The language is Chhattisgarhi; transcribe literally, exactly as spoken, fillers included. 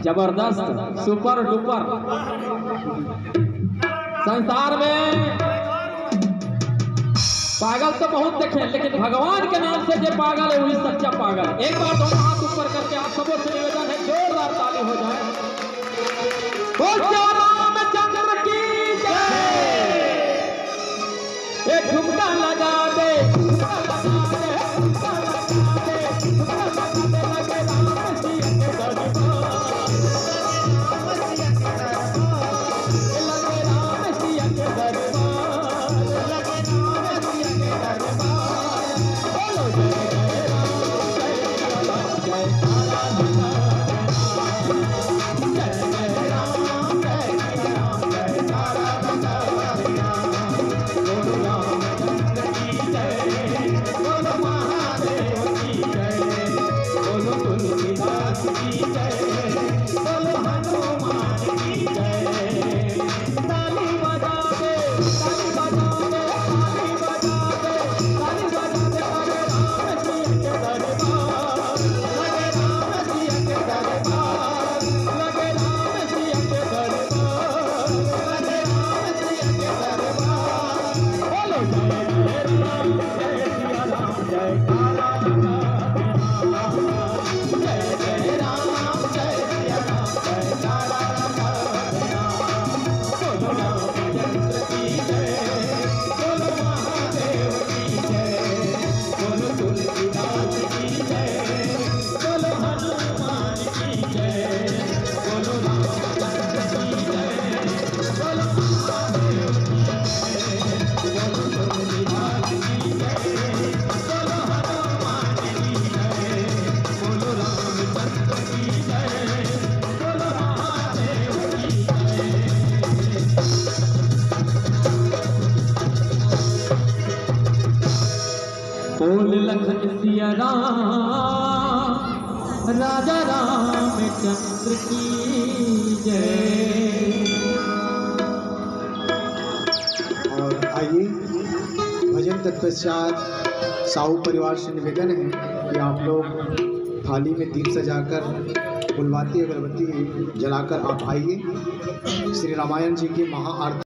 जबरदस्त, सुपर डुपर। संसार में पागल तो बहुत देखे, लेकिन भगवान के नाम से जे पागल है, वही सच्चा पागल। एक बार दोनों हाथ ऊपर करके आप सबों से निवेदन है, जोरदार ताली हो जाए। बोल श्री रामचंद्र की जय। ये ठुमका लगा दे, ठुमका लगा दे, ठुमका लगा दे, ठुमका लगा दे, लगे राम सिया के दरबार। लगे राम सिया के दरबार। लगे राम सिया के दरबार। बोलो जय जय राम, जय जय राम, जय जय राम, जय जय राम, जय जय राम। बोल लखन सिया राम, राजा रामचंद्र की जय। और आइए, भजन तत्पश्चात साहू परिवार से निवेदन है कि आप लोग थाली में दीप सजाकर फुलवाती अगरबत्ती जलाकर आप आइए। श्री रामायण जी की महाआरती